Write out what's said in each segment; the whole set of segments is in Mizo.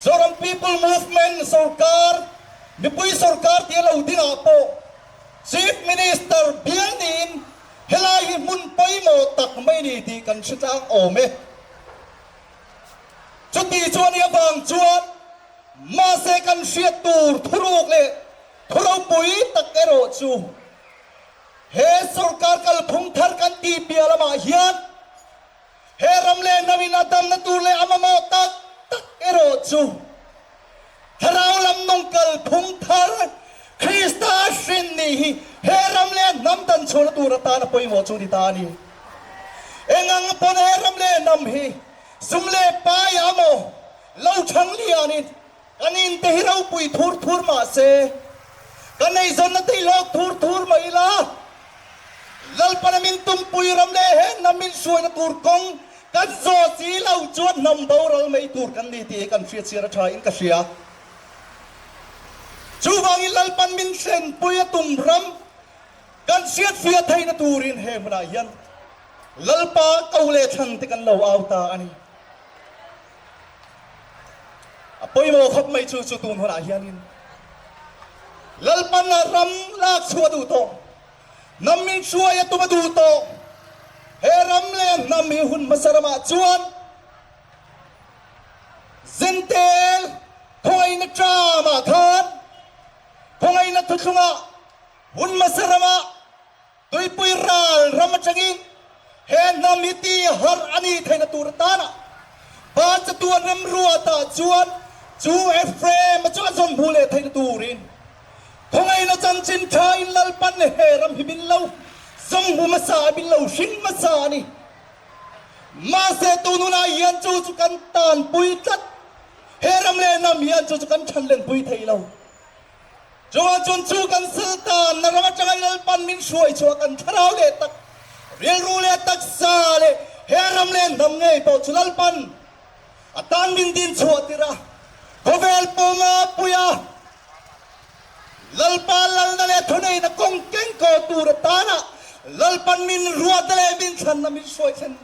Zoram People Movement sorkar, mipui sorkar tia lo dingah pawh Chief Minister bial niin helai hi hmun pawimawh tak mai ni tih kan hre tlang awm e. Chuti chuan i avang chuan mahse kan hriat tur thuruk leh thu ropui tak erawh chu he sorkar kalphung thar kan tih piah lamah hian He ram leh hnam in a damna tur leh a mamawh tak tak erawh chu Thlarau lam nung kalphung thar Krista hrin nih hi he ram leh hnam dan chhuahna tur atan a pawimawh chu a ni ta a ni. Eng ang pawn he ram leh hnam hi sum leh pai a maw lo chhang lianin kan in te hi ropui thur thur mah se kan eizawnna te hi hlawk thur thur mai ila, Lalpana min tumpui ram leh he hnam min hruaina tur kawng kan zawh si lo chuan hnam boral mai tur kan ni tih hi kan hriatchhiar a tha in ka hria. Chuvangin Lalpan min hrenpui a tum ram kan hriatfiah theihna turin he hmunah hian Lalpa ko leh thlan te kan lo au ta a ni. A pawimawh khawp mai chu chu tun hunah hianin Lalpan a ram lak chhuah duh tawh, hnam min hruai a tum a duh tawh. He ram leh hnam hi hun hmasa ramah chuan Zentel khawngaihna tramah khan khawngaihna thuthlungah hun hmasa ramah Tuipui ral ram atangin he hnam hi ti harh a nih theihna tur atana Pa chatuan remruatah chuan chu Ephraim-a chu a zawn hmuh leh theihna turin khawngaihna chanchin thain Lalpan he ram hi min lo zawng hmu hmasa a, min lo hring hmasa a ni. Mahse tun hunah hian chu chu kan tanpui tlat, he ram leh hnam hian chu chu kan thanlenpui thei lo. Chuvang chuan chu kan Sultan na ram atanga Lalpan min hruai chhuah kan thlarau leh tak, rilru leh taksa leh he ram leh hnam ngei pawh chu Lalpan a tan min din chhuah tirh a, khawvel puma puia Lalpa lalna leh thuneihna kawng keng kaw tur atana Lalpan min ruatna leh min thlanna min hruai thlen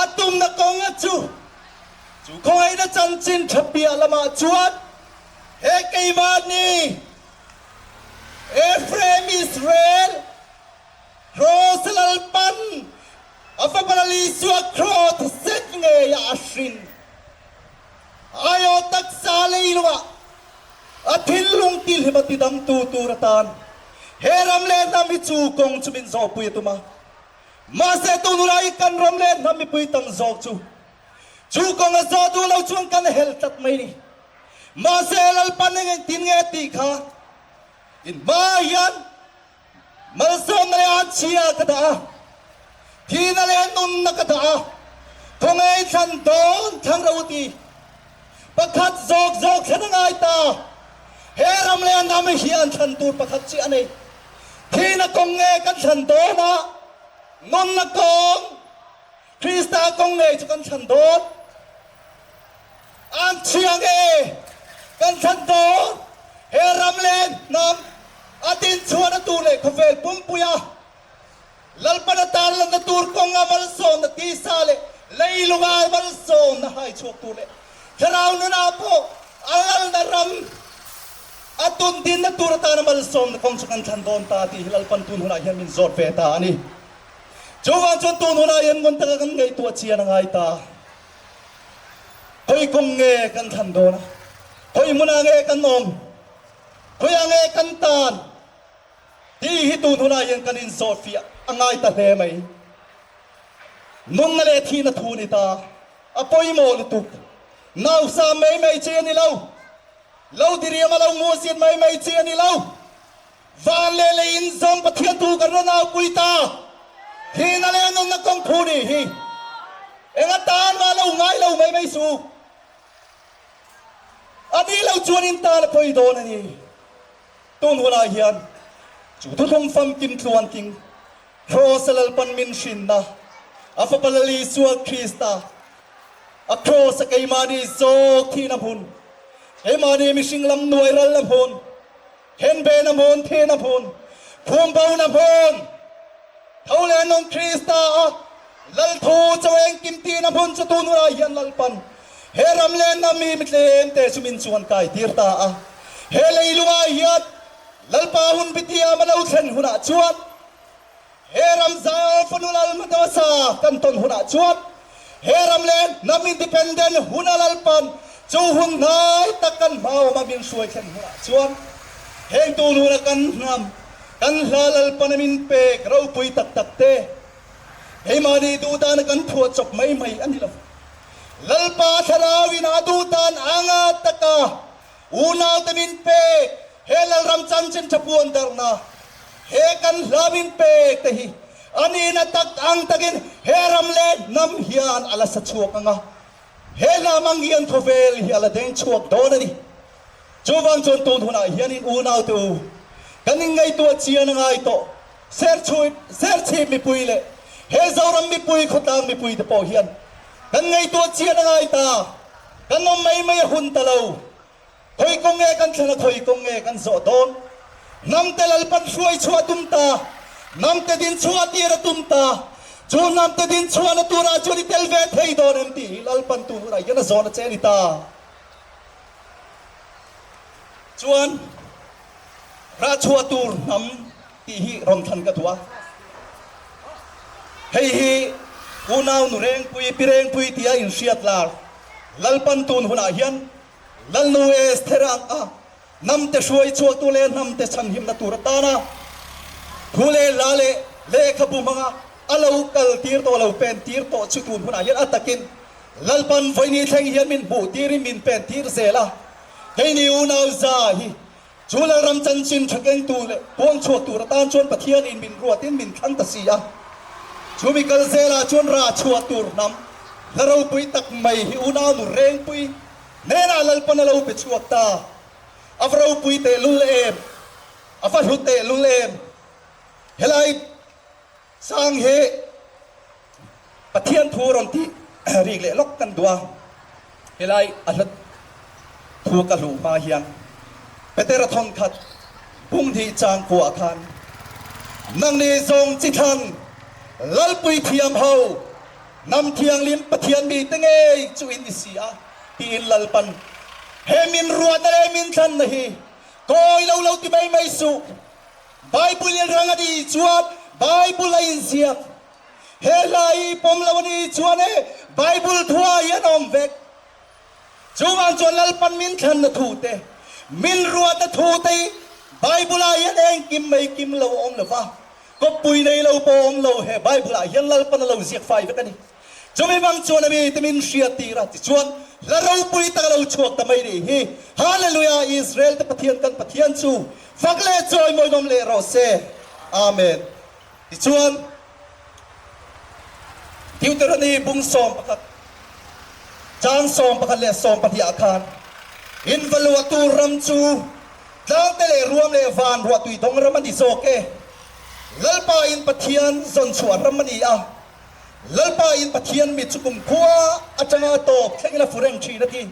a tumna kawnga chu chu khawngaihna chanchin tha piah lamah chuan He keimahni Ephraim Israel Kraws Lalpan a fapa Lal Isua Kraw thisen ngeia a hrin aiawh taksa leilungah a thinlung tilhim a tidamtu tur atan he ram leh hnam hi chu kawng chu min zawhpui a tum a. Mahse tunulai kan ram leh hnam mipui tam zawk chu Chu kawng a zawh duh lo chuan kan hel tlat mai ni. Mahse Lalpan eng engtin nge tih kha in hmaah hian malsawmna leh anchhia ka dah a, thihna leh nunna ka dah a, khawngaih thlan dawn thlang ro u ti. Pakhat zawk zawk thlen a ngai ta. He ram leh hnam hian thlan tur pakhat chiah a nei. Thihna kawng nge kan thlan dawn a, nunna kawng? Krista kong ngei chu kan thlan dawn. An thiang e, kan thlan dawn. He ram le hnam a dinchhuahna tur leh khawvel pumpuia Lalpan a tarlanna tur kawnga malsawmna tisa leh leilunga malsawmna hai chhuak tur leh thlarau nunah pawh a lalna ram a tundinna tur atana malsawmna kawng chu kan thlan dawn ta tih hi Lalpan tun hunah hian min zawt ve ta a ni. Chuvang chuan tun hunah hian ngun taka kan ngaihtuah chian a ngai ta. Khawi kawng nge kan thlan dawn a? Khawi hmunah nge kan awm? Khawiah nge kan tan? Tih hi tun hunah hian kan inzawhfiah a ngai ta hle mai. Nunna leh thihna thu a ni ta. A pawimawh lutuk. Nausa mai mai chi a ni lo. Lo diriam a lo muhzit mai mai chi a ni lo. Van leh lei in zawng Pathian thu kan rawn aupui ta. Thihna leh nunna kawng thu nih hi eng atan mah lo ngai lo mai mai suh. A nih lo chuan in tan a pawi dawn a ni. Tun hunah hian chu thuthlung famkim tluanting Kraws a Lalpan min hrinna a Fapa Lal Isua Krista a Kraws a keimahni zawk thihna hmun, keimahni mihring lam nuai ralna hmun, Henbena hmun, thihna hmun, phumbo-na hmun, tho leh nung Krista a Lal thu chaweng kimtihna hmun chu tun hunah hian Lalpan. He ram lenna mi mitlem te chu min chuan kai tir ta a. He leilungah hian Lalpa hun bitiam a lo thlen hunah chuan he ram Zion fanu lal hmasa kan tawn hunah chuan he ram leh hnam independent huna Lalpan chu hun hnai tak kan hmaawma min hruai thlen hunah chuan heng tun huna kan hnam kan hla Lalpana min pek ropui tak tak te keimahni duhdana kan phuah chawp mai mai a ni lo. Lalpa thlarauin a duhdan anga taka Unaute min pek, he Lalram chanchin tha puan darhna, he kan hla min pek te hi a nihna tak ang takin he ram leh hnam hian a la sa chhuak ang a, he hnam ang hian khawvel hi a la deng chhuak dawn a ni. Chuvang chuan tun hunah hianin unaute u, kan inngaihtuah chian a ngai tawh. Serchhip, Serchhip mipui leh he Zoram mipui khawtlang mipui te pawh hian kan ngaihtuah chian a ngai ta. Kan awm mai mai a hun ta lo. Khawi kawng nge kan thlen a khawi kawng nge kan zawh dawn? Hnamte Lalpan hruai chhuah tum ta, hnamte din chhuah tir a tum ta. Chu hnamte din chhuahna turah chuan i tel ve thei dawn em tih hi Lalpan tun hunah hian a zawn a che a ni ta. Chuan rah chhuah tur hnam tih hi rawn thlan ka duh a. Hei hi unau nu Rengpui, Pi Rengpui tia inhriat lar Lalpan tun hunah hian Lalnu Esther ang a hnamte hruai chhuaktu leh hnamte chhanhimna tur atana thu leh hla leh lehkhabu hmanga a lo kal tir tawh, a lo pen tir tawh chu tun hunah hian a takin Lalpan vawiini thleng hian min hmuh tirin min pen tir zel a. Keini unau za hi Chu Lalram chanchin tha kengtu leh puang chhuak tur atan chuan Pathianin min ruatin min thlang ta si a. Chu mi kal zelah chuan rah chhuah tur hnam hla ropui tak mai hi unau nu Rengpui hnenah Lalpan a lo pe chhuak ta. A va ropui tehlul em! A va hlu tehlul em! Helai sang hi Pathian thu rawn tih rik leh lawk kan duh a, helai a hla thu ka hluh hma hian Petera thawnkhat Bunghnih chang kuah khan nangni zawng chi thlang Lalpui thiam ho hnam thianghlim Pathian mite ngei chu in ni si a tiin Lalpan he min ruahna leh min thlanna hi kawi lo lo ti mai mai suh. Bible in rang a nih chuan Bible a inziak. He hla hi pawm lo a nih chuan e Bible thuah hian a awm vek. Chuvang chuan Lalpan min thlanna thu te, min ruatna thu te hi Bible ah hian engkim mai kim lo a awm lo va, kawppui nei lo pawh a awm lo. He Bible ah hian Lalpan a lo ziak fai vek a ni. Chumi bang chuan a mite min hriat tir a, tichuan hla ropui tak a lo chhuak ta mai nih hi. Hallelujah! Israel te Pathian kan Pathian chu fak leh chawimawi nawm leh rawh se. Amen. Tichuan Deuteronomy bung 11 chang 11 leh 12 ah khan in va luah tur ram chu tlangte leh ruam leh van ruahtui dawng ram a ni zawk e. Lalpa in Pathian zawn chhuah ram a ni a. Lalpa in Pathian mit chu kumkhua atanga tawp thlengin a fu reng thin a ti.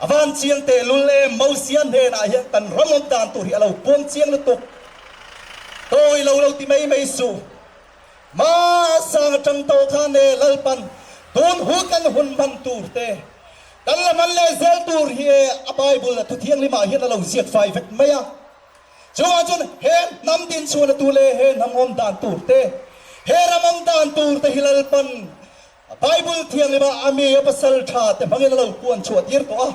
A van chiang tehlul em, Mosia hnenah hian kan ram awm dan tur hi a lo puang chiang lutuk. Tawi lo lo ti mai mai suh. Hmasang atang tawh khan e Lalpan tun hu kan hun hman tur te, kan la hman leh zel tur hi e a Bible a thuthianghlimah hian a lo ziak fai vek mai a. Chuvang chuan he hnam din chhuahna tur leh he hnam awm dan tur te, he ram awm dan tur te hi Lalpan Bible thianghlim ah a mi a pasal tha te hmangin a lo puan chhuah tir tawh a.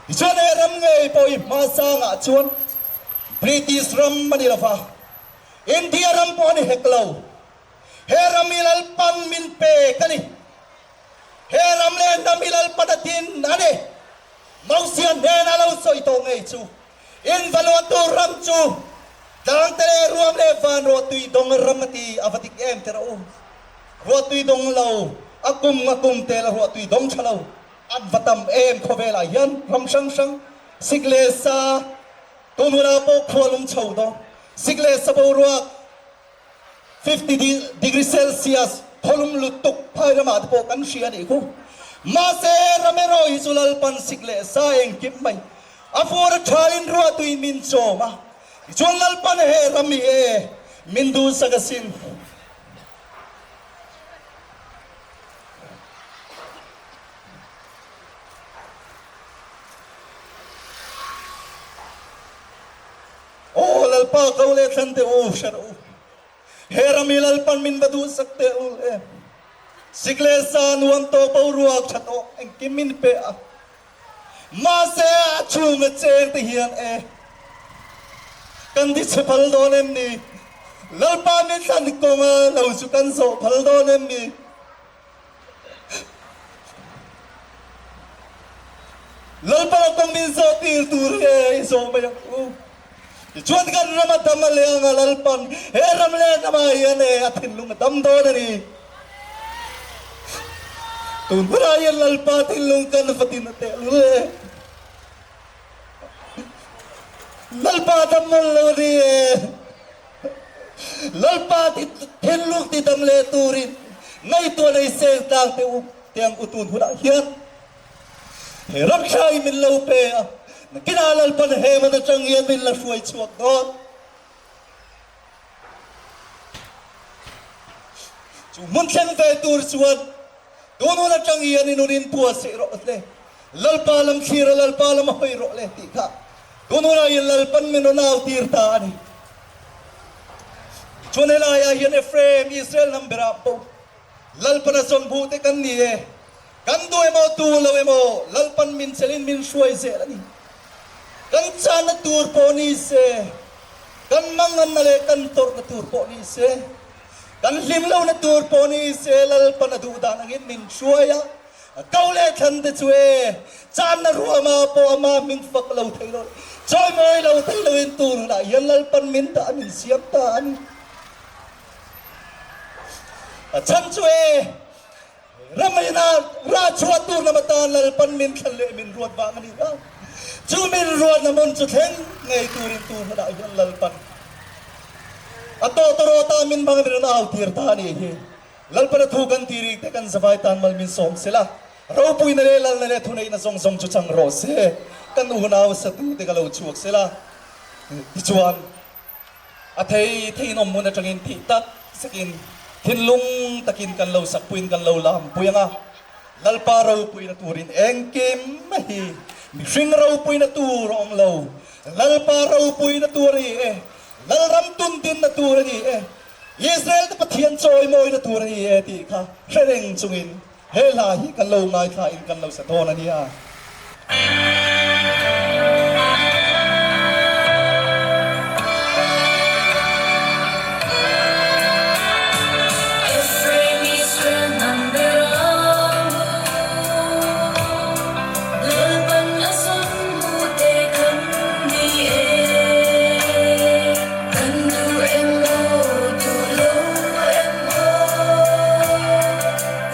Tichuan he ram ngei pawh hi hmasangah chuan British ram a ni lo va, India ram pawh a ni hek lo. He ram hi Lalpan min pek a ni. He ram leh hnam hi Lalpan a din a ni. Mosia hnena lo sawi tawh ngei chu. In va luah tur ram chu tlangte leh ruam leh van ruahtui dawng ram a ti a va dik em ti rawh u. Ruahtui dawng lo, a kum a kum tel a ruahtui dawng tha lo an va tam em khawvelah hian ram hrang hrang sik leh sa tun hunah pawh khua lum chho dawn sik leh sa boruak 50 degree Celsius khawlum lutuk phai ramah te pawh kan hria a nih khu. Mahse, Ramero hi chu Lalpan sik leh sa engkim mai a fur a thalin ruahtui min chawm a, tichuan Lalpan he ram hi e min duhsak asin. Aw Lalpa ko leh thlan teh u, hre rawh u. He ram hi Lalpan min va duhsak teh ul em. Sik leh sa nuam tawh boruak tha tawh engkim min pe a. Mahse a chhunga cheng te hian e kan ti chhe phal dawn em ni? Lalpa min thlan kawnga lo chu kan zawh phal dawn em ni? Lalpa kawng min zawh tir tur hi i zawh mai ang u. Tichuan kan ram a dam a leh anga Lalpan he ram leh hnamah hian e a thinlung a dam dawn a ni. Tun hunah hian Lalpa thinlung kan va tin a tehlul e. Lalpa dam mawlh lo a ni e. Lalpa thinlung ti dam leh turin ngaihtuah nei seng tlang te u tiang u tun hunah hian he ram tha hi min lo pe a, nakinah Lalpan he man atang hian min la hruai chhuak dawn. Chu hmun thleng ve tur chuan tun hun atang hian i nun in buatsaih rawh le, Lalpa lam thlir a Lalpa lam a hawi rawh le tih kha tun hunah hian Lalpan min rawn au tir ta a ni. Tichuan helaiah hian Ephraim, Israel hnam berah pawh Lalpan a zawn buh te kan ni e, kan duh emaw tu lo emaw Lalpan min chelhin min hruai zel a ni. Kan channa tur pawh ni se, kan manganna leh kan tawrhna tur pawh ni se, kan hlim lohna tur pawh ni se Lalpan a duh dan angin min hruai a, A ko leh thlan te chu e, channa ruama pawh ama hming fak lo thei lo, chawimawi lo thei loin tur hunah hian Lalpan min dah min siam ta a ni. A chhan chu e, ramina rah chhuah tur lam atan Lalpan min thlan leh min ruat vang a ni a. Chu min ruatna hmun chu thleng ngei turin tur hunah hian Lalpan a tawtawrawta min hmang a min rawn au tir ta a ni hi. Lalpana thu kan ti rik te kan zavai tan mal min sawm sela, ropuina leh lalna leh thuneihna zawng zawng chu chang rawh se, kan unau satu te ka lo chhuak sela. Tichuan, a thei theiin awm hmun atangin thih tak zetin thinlung takin kan lo sakpuiin kan lo lampui ang a, Lalpa ropuina turin engkim hi mihring ropuina tur a awm lo, Lalpa ropuina tur a ni e, Lalram tundinna tur a ni e. Israel te Pathian chawimawina tur a ni e tih kha hre reng chungin he hla hi kan lo ngaithla in kan lo sa dawn a nia. Ephraim Israel hnam ber ang u, Lalpan a zawn hmuh te kan ni e. Kan duh emaw duh lo emaw,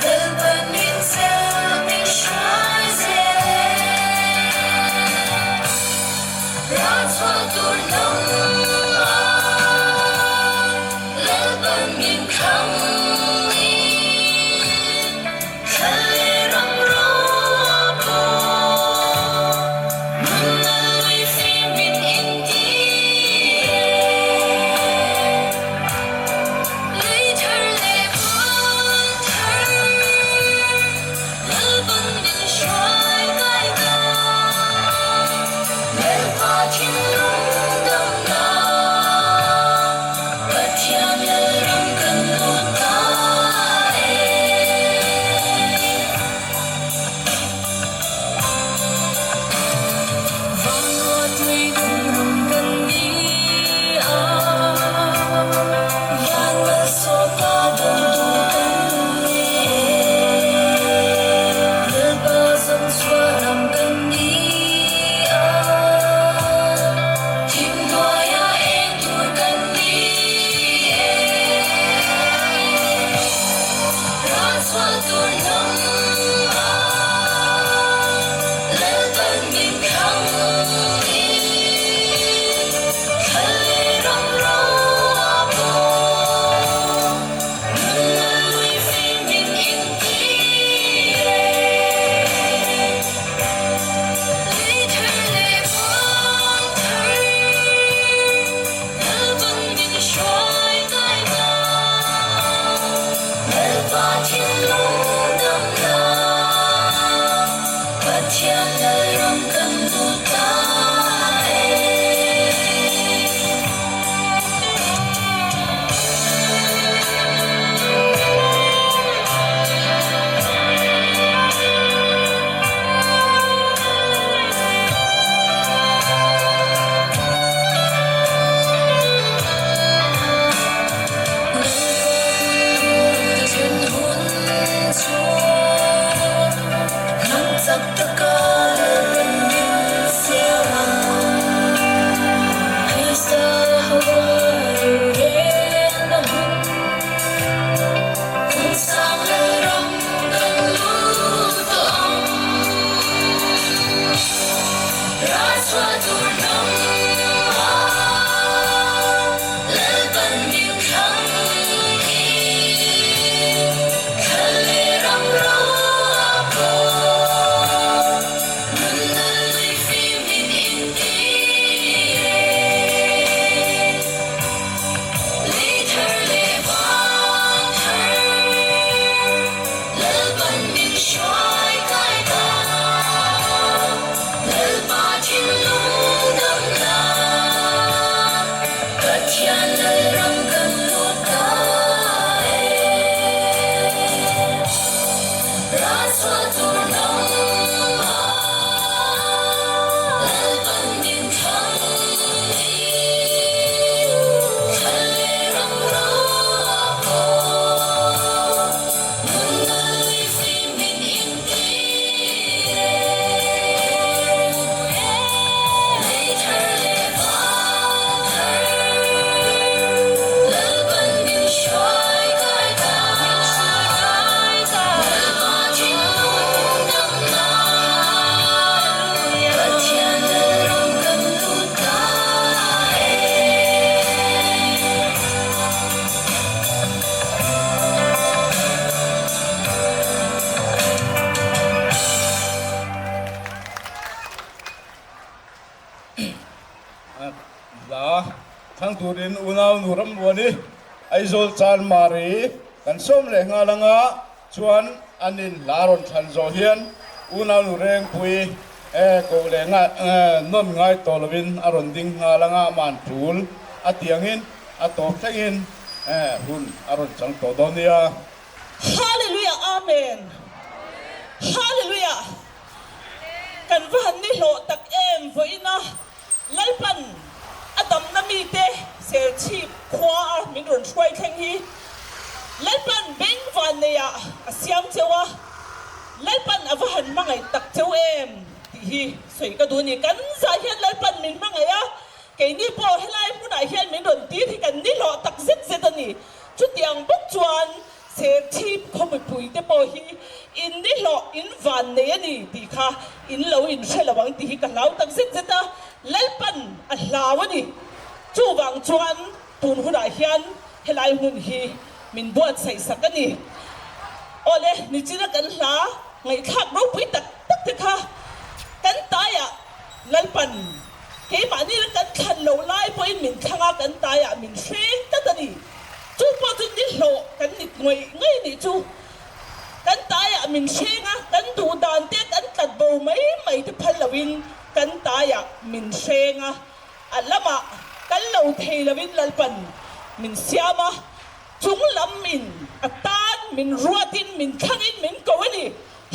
Lalpan min chelh min hruai zel e. Ral chhuah tur hnam a, Lalpan min thlang in, Thla leh ram rawh pawh, Nunna lui fim min intir e. Lei thar leh van thar, Lalpan min hruai kai ta. Lalpa thinlung damna, Pathian Lalram kan lut ta e. Vanglua tui kum ram kan ni a, Van malsawpa dawng tu kan ni e. Lalpa zawng chhuah ram kan ni a, Thim hnuaia eng tur kan ni e. Ral chhuah tur hnam a, Lalpan min thlang in, Thla leh ram rawh pawh, Nunna lui fim min intir e. Lei thar leh van thar, Lalpan min hruai kai ta. Lalpa thinlung dam. chang turin unau nu Rammuani Aizawl Chanmari kan sawm leh nghal anga chuan an in hla rawn thlan zawh hian unau nu Rengpui koh leh nawn ngai tawh lovin a rawn ding nghal anga man tul a tiangin a tawp thlengin hun a rawn chang tawh dawn nia. Hallelujah Amen Hallelujah Kan va han ni hlawh tak em vawiina Lalpan a damna mite Serchhip khua a min rawn hruai thleng hi Lalpan beng van neiah a siam cheu a, Lalpan a va han hmangaih tak cheu em tih hi sawi ka duh a ni. Kan zah hian Lalpan min hmangaih a, keini pawh helai hmunah hian min rawn tir hi kan ni hlawh tak zet zet a ni. Chutiang bawk chuan Serchhip khaw mipuite pawh hi in ni hlawh in van nei a ni tih kha in lo in hre lo ang tih hi ka hlau tak zet zet a, Lalpan a hlau a ni. Chuvang chuan tun hunah hian helai hmun hi min buatsaih sak a ni. Awle, nichina kan hla ngaihthlak ropui tak tak te kha kan taiah Lalpan keimahni la kan thlan loh lai pawhin min thlang a, kan taiah min hreng tlat a ni. Chu pawh chu ni hlawh kan nit ngawih ngawih nih chu. Kan taiah min hreng a, kan duh dan te kan tlat bo mai mai te phal loin kan taiah min hreng a, a lamah kal lo thei loin Lalpan min siam a, chung lam in a tan min ruatin min thlangin min ko a ni.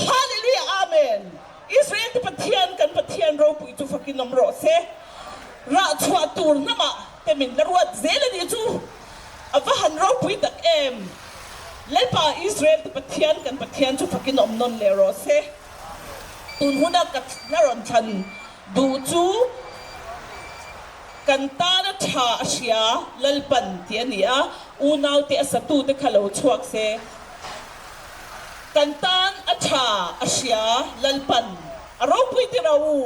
Hallelujah Amen! Israel te Pathian kan Pathian ropui chu fakin awm rawh se. Rah chhuah tur hnamah te min la ruat zel a nih chu a va han ropui tak em! Lalpa Israel te Pathian kan Pathian chu fakin awm nawn leh rawh se. Tun huna ka hla rawn thlan duh chu kan tana tha a hria Lalpan tih a ni a, unaute a satute kha lo chhuak se. Kan tan a tha a hria Lalpan a ropui ti ro u.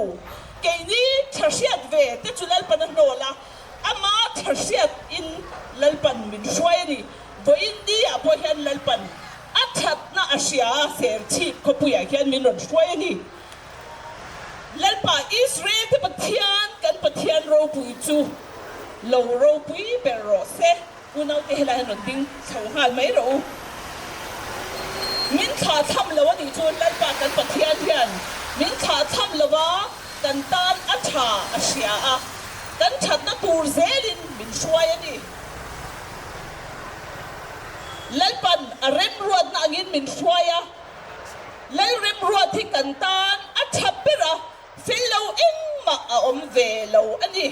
Keini tha hriat ve te chu Lalpan a hnawl a, ama tha hriat in Lalpan min hruai a ni. Vawiin ni ah pawh hian Lalpan a thatna a hria a, Serchhip khawpui ah hian min rawn hruai a ni. Lalpa Israel te Pathian kan Pathian ropui chu lo ropui ber rawh se. Unaute helai hian rawn ding chho nghal mai rawh u. Min thlah tham lo a nih chu Lalpa kan Pathian hian min thlah tham lo va, kan tan a tha a hria a, kan thatna tur zelin min hruai a ni. Lalpan a remruatna angin min hruai a, Lalremruat hi kan tan a tha ber a, fel lo engmah a awm ve lo a ni.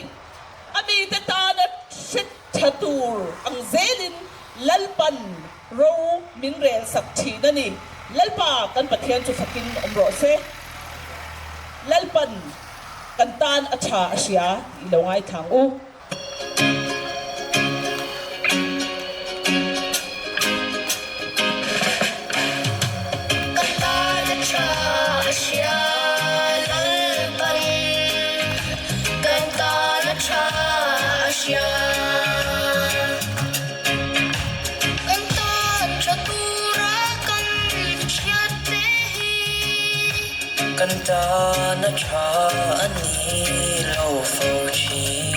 A mite tana hre tha tur ang zelin Lalpan ro min rel sak thin a ni. Lalpa kan Pathian chu fakin awm rawh se. Lalpan kan tan a tha a hria tih lo ngaithla ang u. Kan tan a tha a hria Lalpan kan tan a tha a hria Kan tan tha tura kan hriat te hi. Kan tan a tha a ni lo fo thin.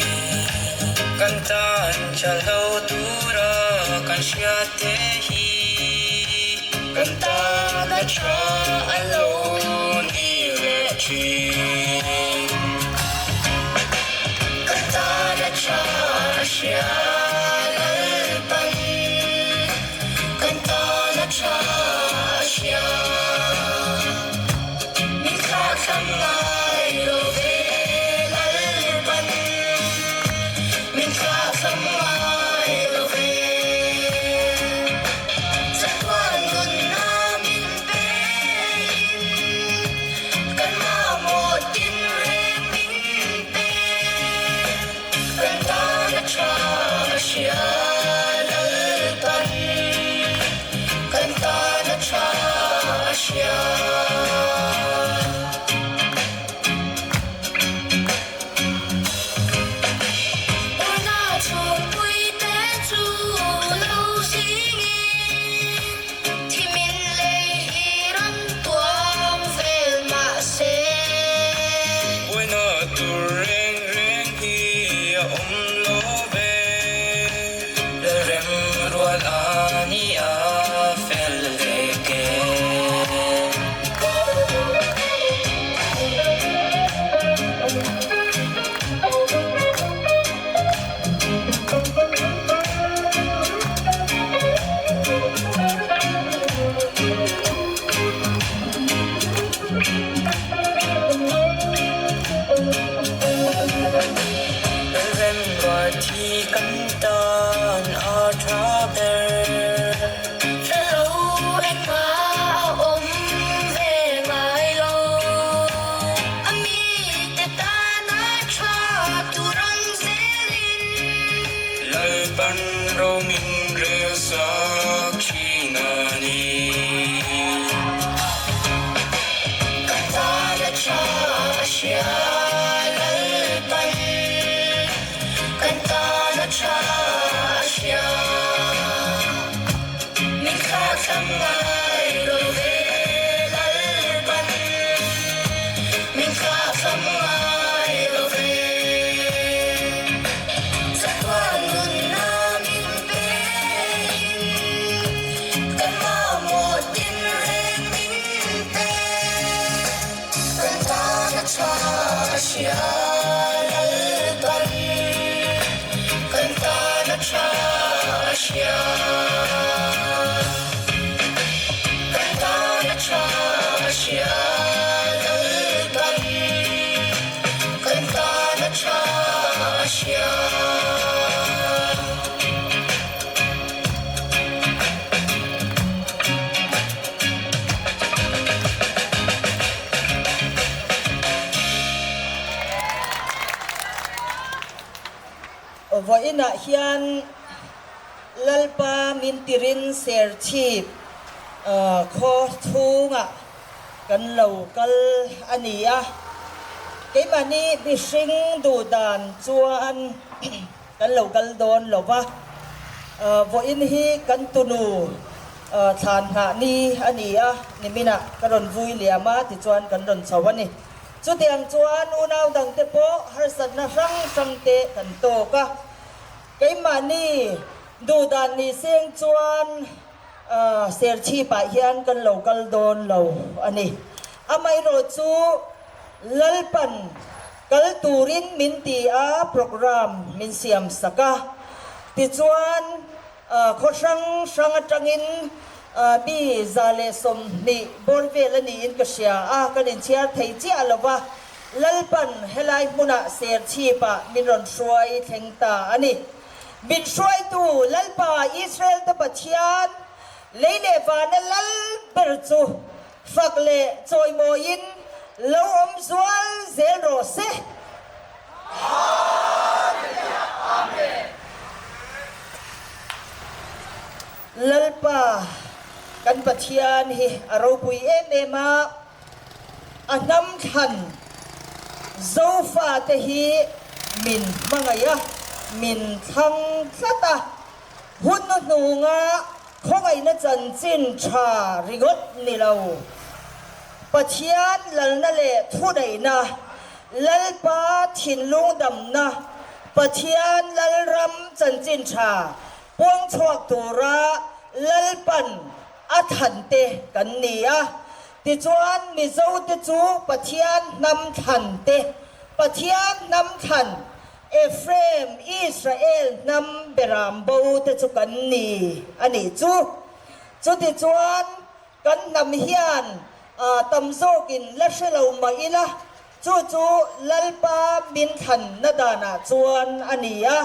Kan tan tha lo tura kan hriat te hi. Kan tan a tha a lo ni leh thin. Kan tan a tha a hria Lalpan. Kan tan a tha a hria. Min thlahthlam ngai lo ve Lalpan. Min thlahthlam ngai lo ve. Chatuan nunna min pein kan mamawh tinreng min pe. Kan tan a tha a hria Lalpan. Kan tan a tha a hria. Urna chhungpui te chu lo zingin thimin lei hi rawn tuam vel mah se. Buaina tur reng reng hi a awm lo ve. hria Lalpan kan tan a tha a hria Kan tan a tha a hria Lalpan kan tan a tha a hria. Vawiinah hian Lalpa min tirin Serchhip khaw chhungah kan lo kal a ni a, keimahni mihring duh dan chuan Kan lo kal dawn lo va, vawiin hi kan tunu thlan nghah ni a ni a, niminah ka rawn vui liam a tichuan kan rawn chho a ni. Chutiang chuan unau dangte pawh harsatna hrang hrangte kan tawk a, keimahni duhdan ni seng chuan Serchhipah hian kan lo kal dawn lo a ni. Amaherawhchu Lalpan Kal turin min ti a, program min siam sak a. Tichuan, khaw hrang hrang atangin mi 120 bawr vel a niin ka hria a, kan inchhiar thei chiah lo va, Lalpan helai hmunah Serchhipah min rawn hruai thleng ta a ni. Min hruaitu Lalpa Israel-te Pathian, lei leh vana lal ber chu Fak leh chawimawiin lo awm zual zel rawh se. Lalpa kan Pathian hi a ropui em em a, a hnam thlan Zofate hi min hmangaih a, min thlang tlat a, hun hnuhnunga Khawngaihna chanchin tha ringawt ni lo. Pathian lalna leh thuneihna, Lalpa thinlung damna, Pathian Lalram chanchin tha puang chhuak tura Lalpan a thante kan ni a. Tichuan Mizote chu Pathian hnam thlante, Pathian hnam thlan Ephraim, Israel hnam beram bo te chu kan ni a nih chu. Chutichuan, kan hnam hian tam zawkin la hre lo mah ila, chu chu Lalpa min thlanna danah chuan a ni a.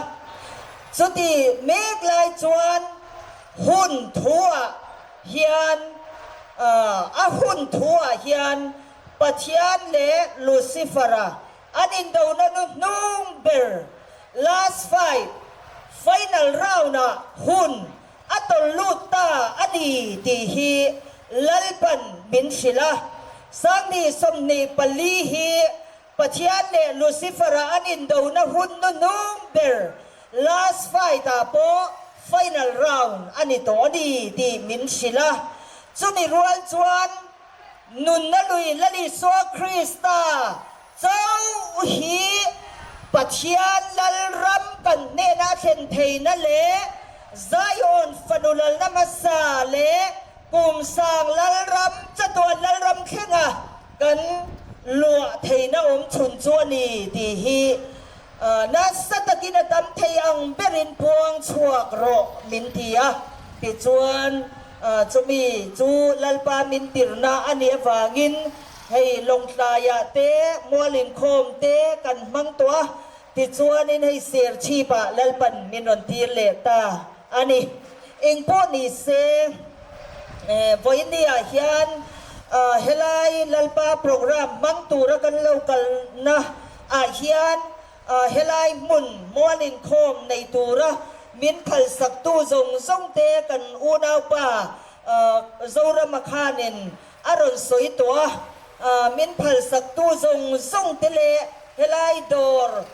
Chuti mek lai chuan hun thuah hian a hun thuah hian Pathian leh Lucifer-a An indona nu hnung ber last fight, final round ah hun a tawlh lut ta a ni tih hi Lalpan min hrilh a. 2024 hi Pathian leh Lucifer-a an indona hun nu hnung ber last fight ah pawh final round a ni tawh a ni tih min hrilh a. Chumi rual chuan Nunna lui Lal Isua Krista chauh hi Pathian Lalram kan hnena thlen theihna leh Zion fanu lalna hmasa leh kum sang Lalram chatuan Lalram thlenga kan luah theihna awm chhun chu a ni tih hi nasa takin a tam thei ang berin puang chhuak rawh min ti a. Tichuan. Chumi chu Lalpa min tirna a nih avangin hei Lawngtlaiah te, Mualinkhawm te kan hmang tawh a, tichuanin hei Serchhipah Lalpan min rawn tir leh ta a ni. Engpawh ni se, vawinia hian helai Lalpa programme hmang tura kan lo kalna ah hian Helai hmun Mualinkhawm nei tura min phalsaktu zawng zawng te kan unaupa Zorama khanin a rawn sawi tawh a, min phalsaktu zawng zawng te leh helai dawr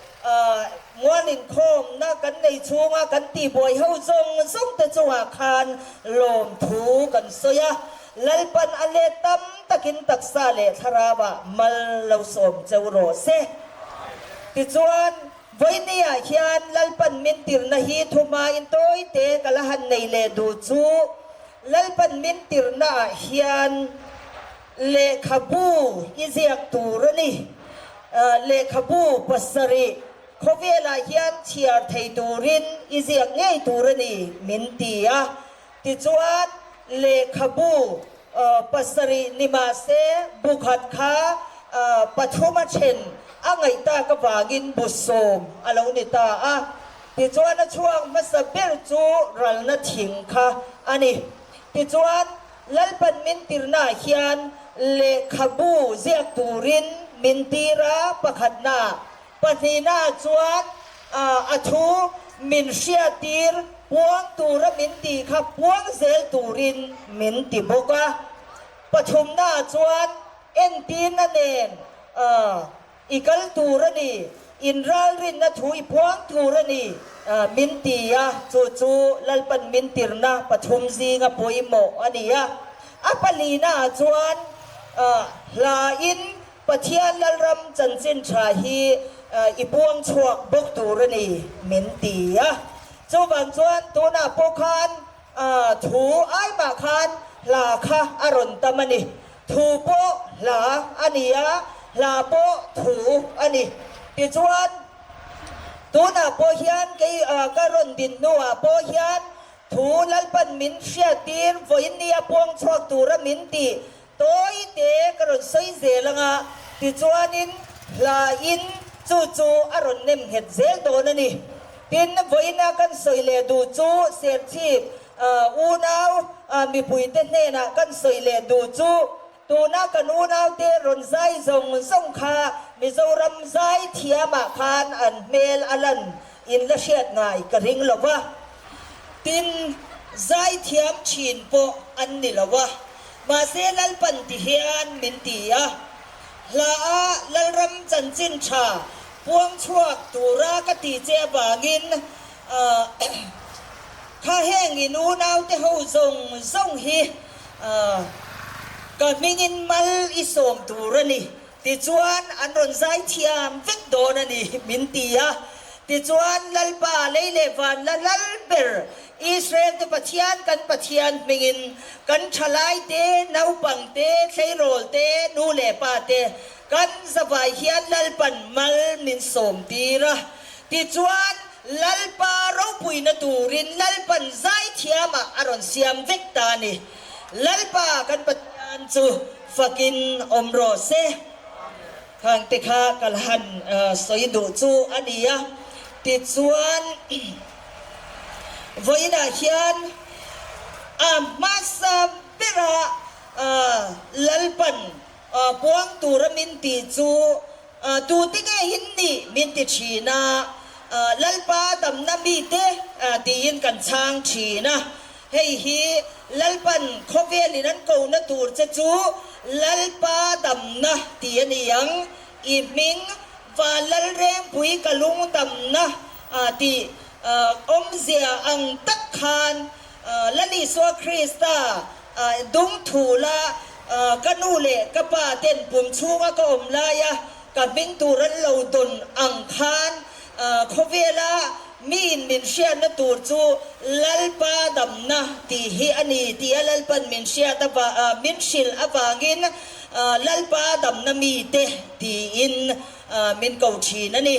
Mualinkhawmna kan nei chhunga kan tihbuai ho zawng zawng te chungah khan lawmthu kan sawi a, Lalpan a let tam takin taksa leh thlarauah mal lo sawm cheu rawh se. Tichuan, vawinia hian Lalpan min tirna hi thuhmain tawite ka la han nei leh duh chu, Lalpan min tirnaah hian lehkhabu i ziak tur a ni. Lehkhabu pasarih khawvelah hian chhiar thei turin i ziak ngei tur a ni, min ti a. Tichuan, lehkhabu pasarih ni mah se bu khat kha pathuma then a ngaih tak avangin bu sawm a lo ni ta a. Tichuan, a chhuak hmasa ber chu ralna thing kha a ni. Tichuan, Lalpan min tirnaah hian lehkhabu ziak turin min tir a, pakhatnaah. Pahnihnaah chuan a thu min hriattir puang tura min tih kha puang zel turin min ti bawk a. Pathumnaah chuan entirna nen I kal tur a ni, inralrinna thu i puang tur a ni, min ti a, chu chu Lalpan min tirna pathum zinga pawimawh a ni a. A palinaah chuan hlain Pathian Lalram chanchin tha hi i puang chhuak bawk tur a ni, min ti a. Chuvang chuan tunah pawh khan thu ai mah khan hla kha a rawn tam a ni. Thu pawh hla a ni a, hla pawh thu a ni. Tichuan, tunah pawh hian kei ka rawn din hnuah pawh hian thu Lalpan min hriattir vawiin nia puang chhuak tura min tih tawi te ka rawn sawi zel ang a, tichuanin hlain chu chu a rawn nem nghet zel dawn a ni. Tin, vawiina kan sawi leh duh chu Serchhip Unau mipuite hnenah kan sawi leh duh chu tuna kan unaute rawn zai zawng zawng kha Mizoram zai thiamah khan an hmel a lan in la hriat ngai ka ring lo va. Tin, zai thiam thin pawh an ni lo a, mahse Lalpan ti hian min ti a, hla a Lalram chanchin tha puang chhuak tura ka ti che avangin Kha heng in unaute ho zawng zawng hi ka hmingin mal i sawm tur a ni. Tichuan an rawn zai thiam vek dawn a ni min ti a. Tichuan Lalpa lei leh van la lal ber Israel te Pathian kan Pathian hmingin kan thalai te, naupang te, thleirawl te, nu leh pa te kan zavai hian Lalpan mal min sawm tir a. Tichuan, Lalpa ropuina turin Lalpan zaithiamah a rawn siam vek ta a ni. Lalpa kan Pathian chu fakin awm rawh se. Khangte kha ka la han sawi duh chu a ni a. Tichuan, vawiinah hian a hmasa bera Lalpan puang tura min tih chu Tute nge in nih min ti thin a, Lalpa damna mite tiin kan chhang thin a. Hei hi Lalpan khawvelin an kohna tur che chu Lalpa damna tih a ni ang. I hming Van Lalrengpui ka lung damna tih awmzia ang tak khan Lal Isua Krista Dung thu la, ka nu leh ka pa ten pum chhunga ka awm laia ka hming tur an lo dawn ang khan khawvela miin min hriatna tur chu Lalpa damna tih hi a ni tia Lalpan min hriat min hrilh avangin Lalpa damna mite tiin min ko thin a ni.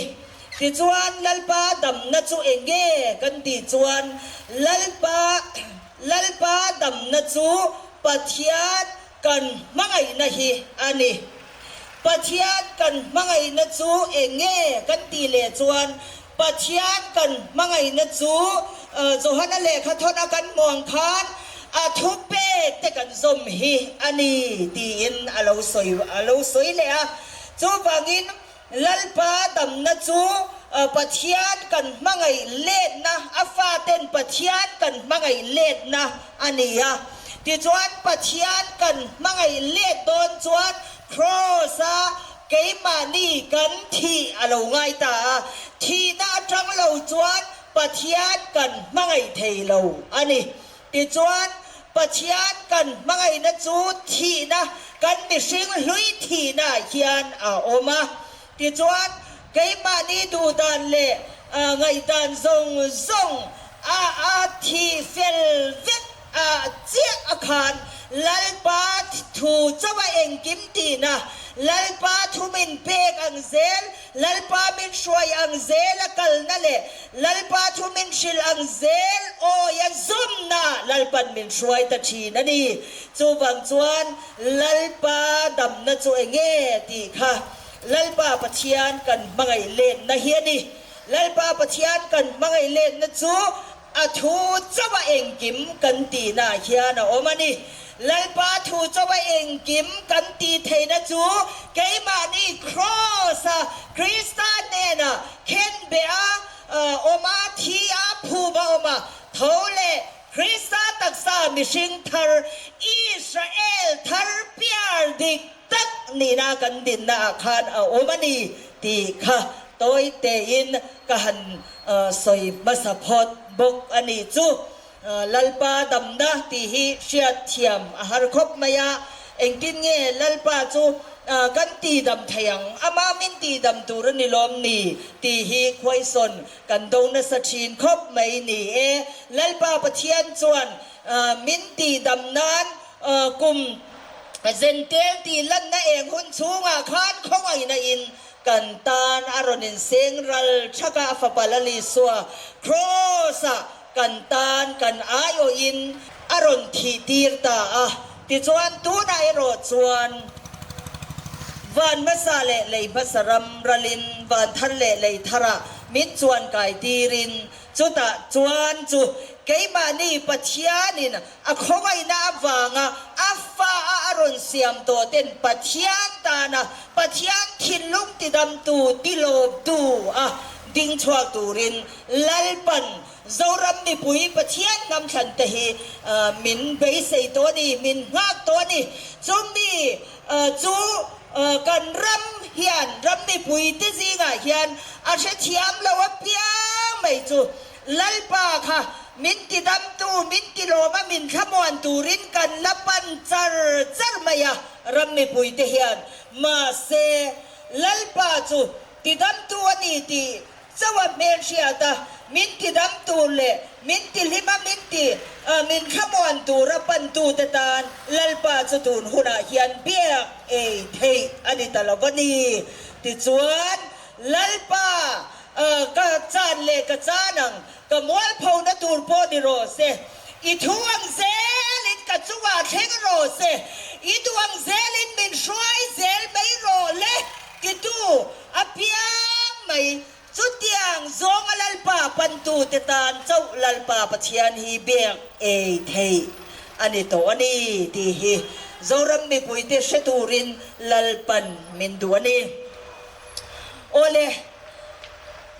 Tichuan Lalpa damna chu eng nge kan tih chuan Lalpa Lalpa damna chu Pathian kan hmangaihna hi a ni. Pathian kan hmangaihna chu eng nge kan tih leh chuan Pathian kan hmangaihna chu Johana lehkha thawna kan hmuh ang khan a thupek te kan zawm hi a ni tiin a lo sawi a lo sawi leh a. Chuvangin Lalpa damna chu Pathian kan hmangaih letna, a faten Pathian kan hmangaih letna a ni a. Tichuan Pathian kan hmangaih let dawn chuan Kraws-a keimahni kan thih a lo ngai ta a, thihna atang lo chuan Pathian kan hmangaih thei lo a ni. Tichuan, Pathian kan hmangaihna chu thihna, kan mihring hlui thihnaah hian a awm a. Tichuan, keimahni duhdan leh ngaihdan zawng zawng a a thih fel vek a chiah a khan Lalpa thu chauha engkim tihna. Lalpa thu min pek ang zel, Lalpa min hruai ang zel a kalna leh Lalpa thu min hrilh ang zel awi a zawmna Lalpan min hruai ta thin a ni. Chuvang chuan Lalpa damna chu enge tih kha Lalpa Pathian kan hmangaih lenna hi a ni. Lalpa Pathian kan hmangaih lenna chu A thu chauha engkim kan tihnaah hian a awm a ni. Lalpa thu chauha engkim kan tih theihna chu keimahni Kraws-a Krista hnena khenbeh a awm a, thi a, phum a awm a, tho leh Krista taksa mihring thar, Israel thar piar dik tak nihna kan dinnaah khan a awm a ni tih kha tawi tein ka han Sawi hmasa phawt bawk a nih chu. Lalpa damna tih hi hriat thiam a har khawp mai a, engtin nge Lalpa chu kan tihdam thei ang, ama min tihdam tur a ni lawm ni tih hi khuaisawn kan do nasa thin khawp mai ni e. Lalpa Pathian chuan min tihdam nan kum zentel tih lanna eng hun chhungah khan khawngaihna in Kan tan a rawn inseng ral thak a, a fapa Lal Isua Kraws-ah kan tan kan aiawhin a rawn thih tir ta a. Tichuan tunah erawh chuan van hmasa leh lei hmasa ram ralin van thar leh lei tharah min chuan kai tirin chutah chuan chu keimahni Pathianin A khawngaihna avanga a fa a a rawn siam tawh ten Pathian tana Pathian thinlung tidamtu, tilawmtu a ding chhuak turin Lalpan Zoram mipui Pathian hnamthlan te hi min beisei tawh a ni, min nghak tawh a ni. Chumi chu kan ram hian, ram mipui te zingah hian a hrethiam lo apiang mai chu Lalpa kha min tidamtu, min tilawm a, min thlamuan turin kan la pan char char mai a, ram mipuite hian. Mahse, Lalpa chu tidamtu a ni tih chauh a hmelhriat a, min tidam tur leh min tihlim a, min ti min thlamuan tura pantute tan Lalpa chu tun hunah hian biak ei theih a ni ta lo va ni. Tichuan, Lalpa Ka chan leh ka chan ang, ka mualphona tur pawh ni rawh se. I thu ang zelin ka chungah thleng rawh se, i duh ang zelin min hruai zel mai rawh le, titu a piang mai. Chutiang zawnga Lalpa pantute tan chauh Lalpa Pathian hi biak ei theih a ni tawh a ni tih hi Zoram mipuite hre turin Lalpan min duh a ni. Awle,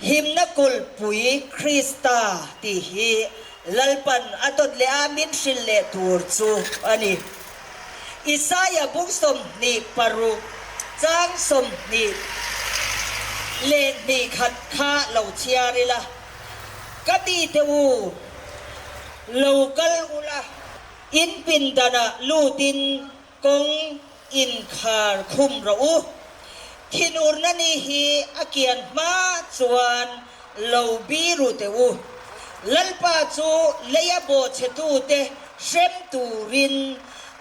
himna kulhpui Krista tih hi Lalpan a dawt leh a min hrilh leh tur chu a ni. Isaia bung 26 chang 22 khat kha lo chhiar ila, Ka mite u, lo kal ula, in pindanah lutin Kawng inkhar khum rawh u. Thinurna ni hi a kian hma chuan lo biru teh u. Lalpa chu leia bawhchhetute hrem turin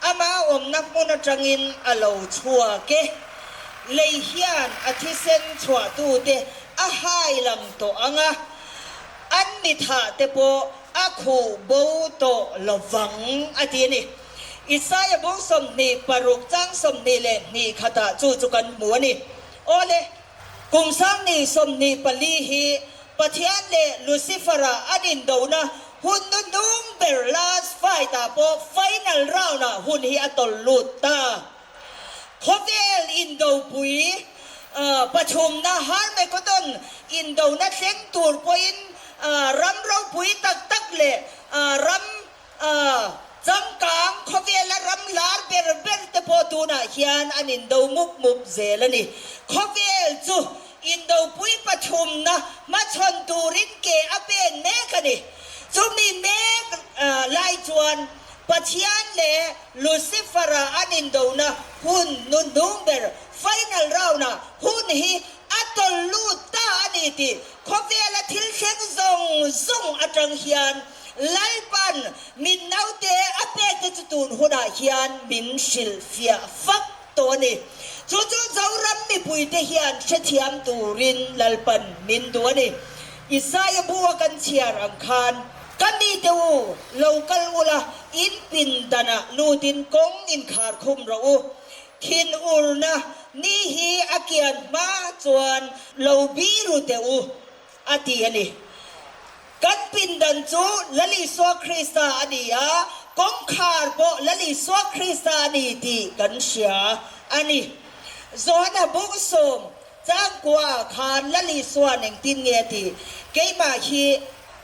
ama awmna hmun atangin a lo chhuak e. Lei hian a thisen chhuahtute a hai lang tawh ang a, an mithahte pawh a khuh bo tawh lovang, a ti a ni. Isaia bung 26 chang 22 khatah chu chu kan hmu a ni. Awle, kum sangni 24 hi Pathian leh Lucifer-a an indona hun nuhnung ber last fight-ah pawh final round-ah hun hi a tawlh lut ta. Khawvel indopui pathumna Harmagedon indona thleng tur pawhin ram ropui tak tak leh ram A, changkang khawvela ram lar ber ber te pawh tunah hian an indo mup mup zel a ni. Khawvel chu indopui pathumna hmachhawn turin ke a pen mek a ni. Chumi mek lai chuan Pathian leh Lucifer-a an indona hun nuhnung ber final round-ah hun hi a tawlh lut ta a ni tih khawvela thil thleng zawng zawng atang hian Lalpan min naute a pek te chu tun hunah hian min hrilhfiah fak tawh a ni. Chu chu Zoram mipuite hian hrethiam turin Lalpan min duh a ni. Isaia bu a kan chhiar ang khan, Ka mite u, lo kal ula, in pindanah lutin kawng inkhar khum rawh u. Thinurna ni hi a kian hma chuan lo biru teh u, a ti a ni. Kan pindan chu Lal Isua Krista a ni a, kawngkhar pawh Lal Isua Krista a ni tih kan hria a ni. Johana Bungsawm changkua khan Lal Isua'n engtin nge a ti? Keimah hi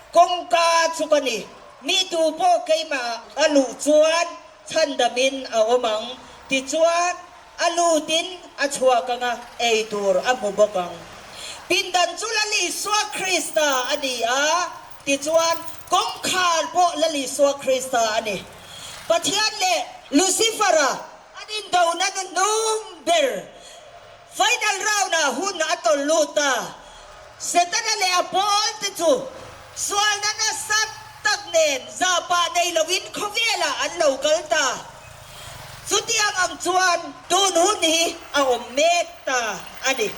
kawngka chu ka ni, mi tu pawh keimah a luh chuan chhandamin a awm ang, tichuan a lutin a chhuak anga ei tur a hmu bawk ang. Pindan chu Lal Isua Krista a ni a, tichuan kawngkhar pawh Lal Isua Krista a ni. Pathian leh Lucifer-a an indona nuhnung ber final round-ah hun a tawlh lut a, Setana leh a pawlte chu sualna nasa tak nen zahpah nei loin khawvelah an lo kal ta. Chutiang ang chuan tun hun hi a awm mek ta a ni.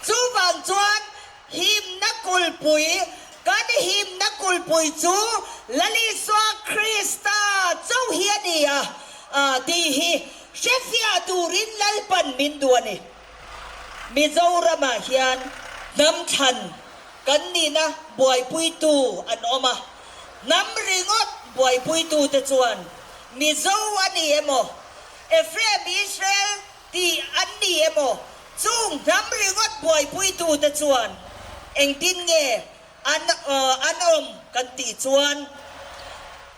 Chuvang chuan himna kulpui, kan himna kulpui chu Lal Isua Krista chauh hi a ni a tih hi hrefiah turin Lalpan min duh a ni. Mizoramah hian hnam thlan kan nihna buaipuitu an awm a, hnam ringawt buaipuitute chuan Mizo a ni emaw, Ephraim Israel tih an ni emaw, chung hnam ringawt buaipuitute chuan engtin nge an an awm kan tih chuan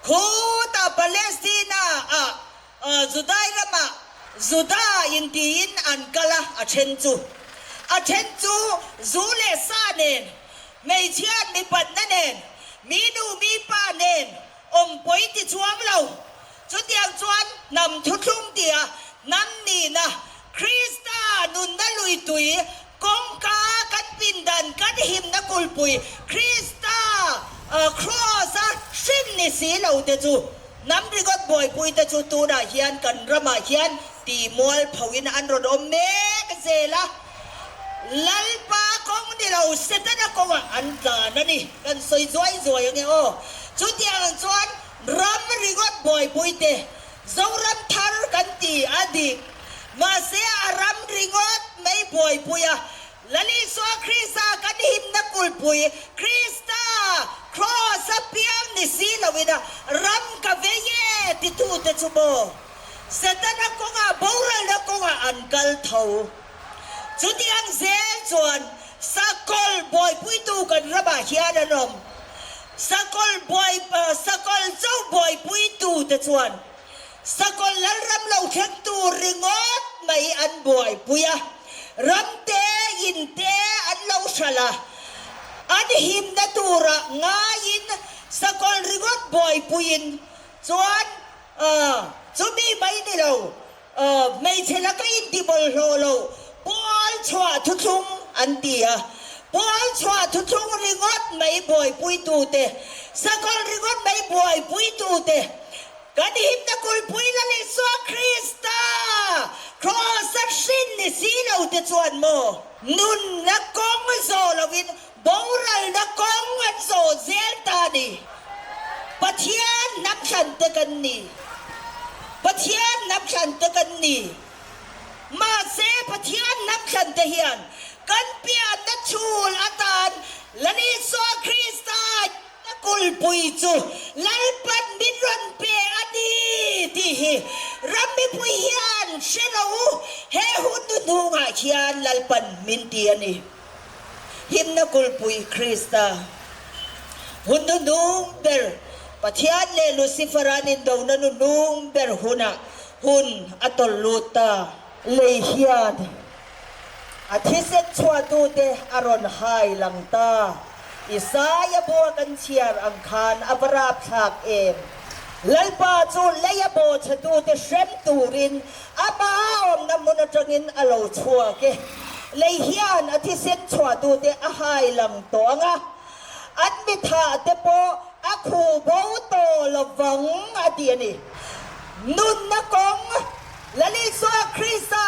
khutah Palestina ah Judai ramah Juda intiin an kal a, a then chu. A then chu zu leh sa nen, hmeichhiat mipatna nen, mi nu mi pa nen awm pawi ti chuang lo. Chutiang chuan hnam thuthlung tia hnam nihna Krista nunna lui tui kawngka kan pindan kan himna kulpui Krista Kraws-a hrim ni si lo te chu Hnam ringawt buaipui te chu tunah hian kan ramah hian ti mual phoin an rawn awm mek zel a, Lalpa kawng ni lo Setana kawngah an tlan a ni. Kan sawi zuai zuai ange aw. Chutiang ang chuan ram ringawt buaipui te Zoram thar kan ti a dik. Mahse a ram ringawt mai buaipui a Lal Isua Krista kan himna kulpui, Krista Kraws a piang ni si loin a ram ka vei e titute chu maw Setana kawngah boralna kawngah an kal tho. Chutiang zel chuan sakawlh buaipuitu kan ramah hian an awm. Sakawlh buai sakawlh chauh buaipuitute chuan Sakawlh lalram lo thleng tur ringawt mai an buaipui a, ram te, in te an lo hralh a, an himna turah ngaiin sakawlh ringawt buaipuiin chuan chumi mai ni lo hmeichhe laka intibawlhhlawh lo pawl chhuah thuthlung an ti a, pawl chhuah thuthlung ringawt mai buaipuitute, sakawlh ringawt mai buaipuitute, Kan himna kulpui Lal Isua Krista Kraws-a hrin ni si lo te chuan maw nunna kawng zawh loin boralna kawng an zawh zel ta a ni. Pathian hnamthlan te kan ni. Pathian hnamthlan te kan ni. Mahse Pathian hnamthlan te hian kan pianna chhul atan Lal Isua Krista Ka kulpui chu Lalpan min rawn pe a ni tih hi ram mipui hian hre lo u, he hun nu hnungah hian Lalpan min ti a ni. Himna kulpui Krista hun nu hnung ber, Pathian leh Lucifer an indona nu hnung ber hunah hun a tawlh lut ta. Lei hian A thisen chhuahtute a rawn hai lang ta. Isaia bua kan chhiar ang khan a va rapthlak em! Lalpa chu leia bawhchhetute hrem turin amah awmna hmun atangin a lo chhuak e. Lei hian a thisen chhuahtute a hai lang tawh ang a, an mithahte pawh a khuh bo tawh lovang a ti a ni. Nunna kawng Lal Isua Krista!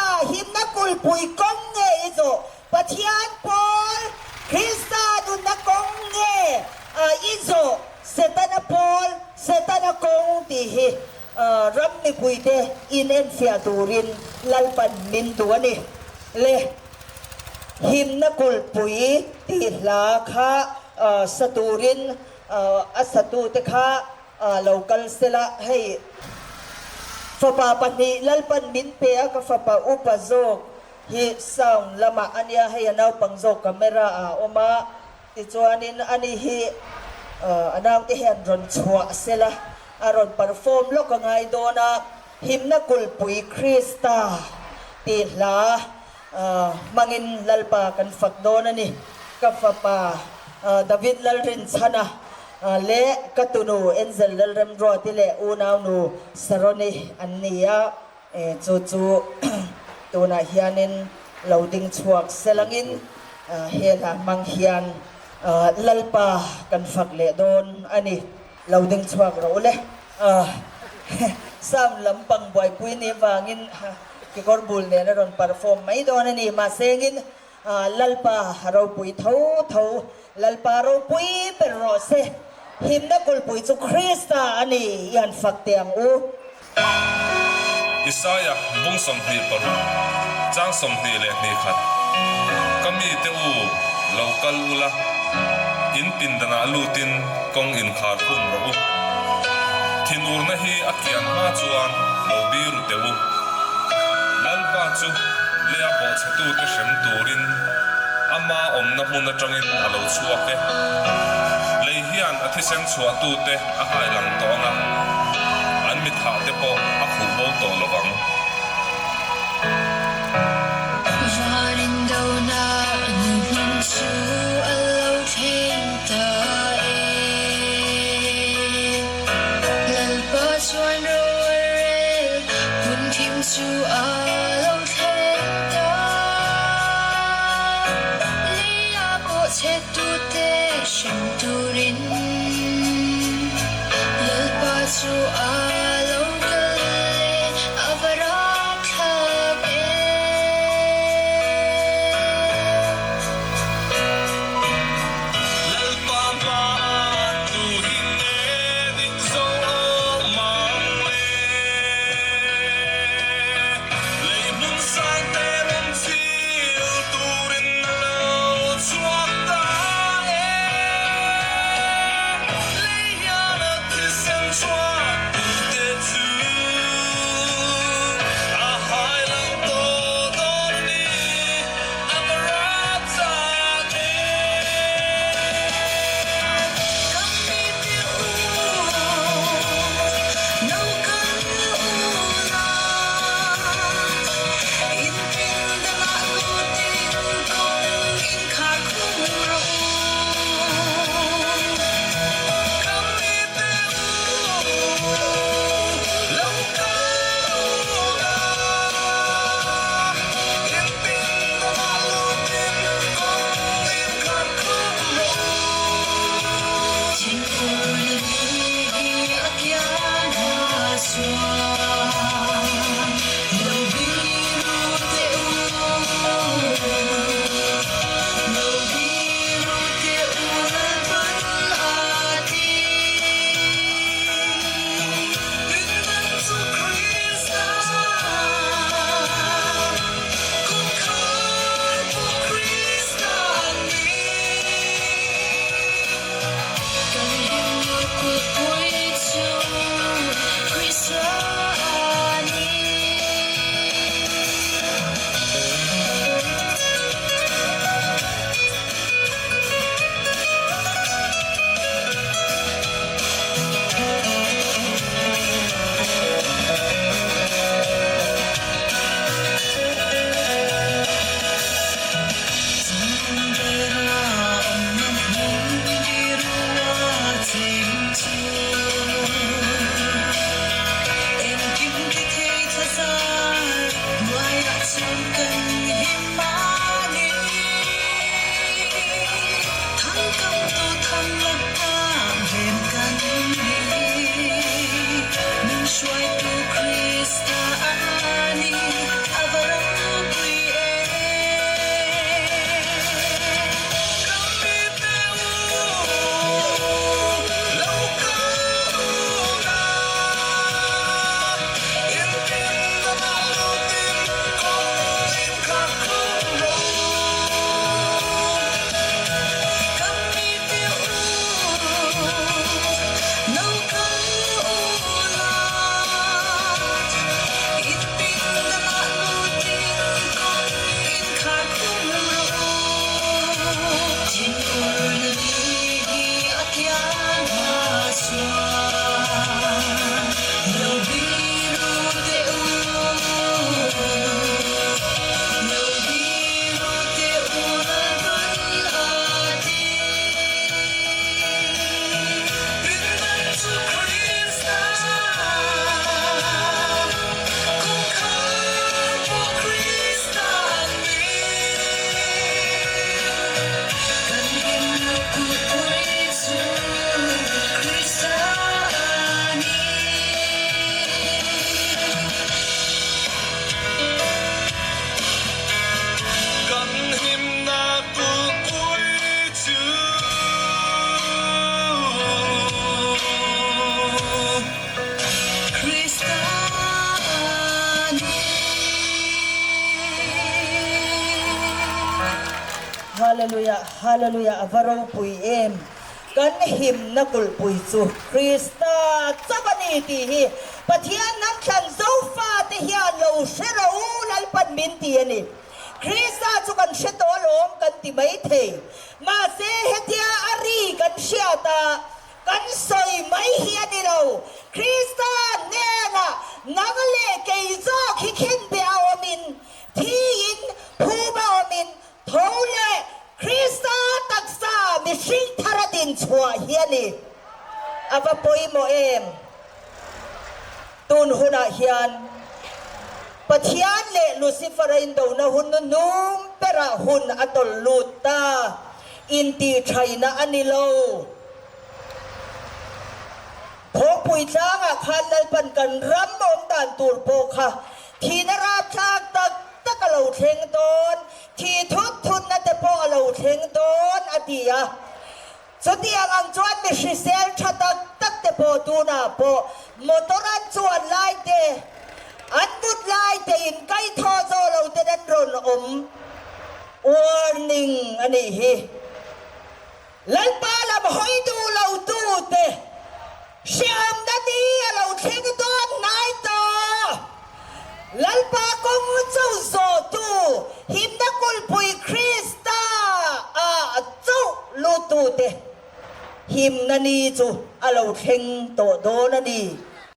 finfiah turin Lalpan min duh a ni. Le himna kulhpui tih hla kha sa turin a satute kha lo kal sela hei fapa pahnih Lalpan min pe a ka fapa upa zawk hi sound lamah a nia hei a naupang zawk camera ah a awm a tichuanin ani hi a naute hian rawn chhuah sela a rawn perform lawk a ngai dawn a himna kulhpui Krista tih hla hmangin Lalpa kan fak dawn a ni. Ka fapa David Lalrinchhana leh ka tunu Angel Lalremruati leh unaunu Saroni an ni a, chu chu tunah hianin lo ding chhuak selangin he hla hmang hian Lalpa kan fak leh dawn a ni. Lo ding chhuak rawh u le. Sound lampang buaipui ni vangin kekawr bul nen a rawn perform mai dawn a ni. Mahse engin Lalpa ropui tho tho, Lalpa ropui ber rawh se. Himna kulhpui chu Krista a ni i han fak teh ang u. Isaia bung 26, chang 22 khat, Ka mite u, lo kal ula, in pindanah lutin kawng inkhar khum rawh u. Thinurna hi a kian hma chuan lo biru teh u. Lalpa chu lei a bawhchhetute hrem turin ama awmna hmun atangin a lo chhuak e. Lei hian a thisen chhuahtute a hai lang tawh ang a, an mithah te pawh a khuh bo tawh lo vang. Van indona hnuhnung chu a lo thleng ta e. Lalpa chuan ro a rel, hun thim chu a lo thleng ta. Leia pawh chhe tute hrem turin Lalpa chu a lo kal Hallelujah Hallelujah a va ropui em! Kan himna kulhpui chu Krista chauh a ni tih hi Pathian hnam thlan Zofate hian lo hre ro Lalpan min ti a ni. Krista chu kan hre tawh alawm kan ti mai thei. Mahse hetia a ri kan hriat a, kan sawi mai hi a ni lo. Krista hnenah nang leh kei zawk hi khenbeh a awmin, thiin phum a awmin, tho leh Krista taksa mihring thar a din chhuah hi a ni. A va pawimawh em? Tun hunah hian Pathian leh Lucifer-a indona hun hnum berah hun a tawlh lut ta. Intihṭhaina a ni lo. Phawngpui tlangah khan Lalpan kan ram awm dan tur pawh kha thihna rapthlak tak tak a lo thleng dawn, thih thut thutna te pawh a lo thleng dawn a ti a. Chutiang ang chuan mi hrisel tha tak tak te pawh tunah pawh motor an chuan lai te, an mut lai te in kaithaw zawh lo ten an rawn awm. Warning a nih hi. Lalpa lam hawi duh lo tu te hreawmna ni a lo thleng dawn hnai tawh. Lalpa kawng cho zawh tu himna kulhpui Krista ah chauh lut tu te himna ni chu a lo thleng tawh dawn a ni.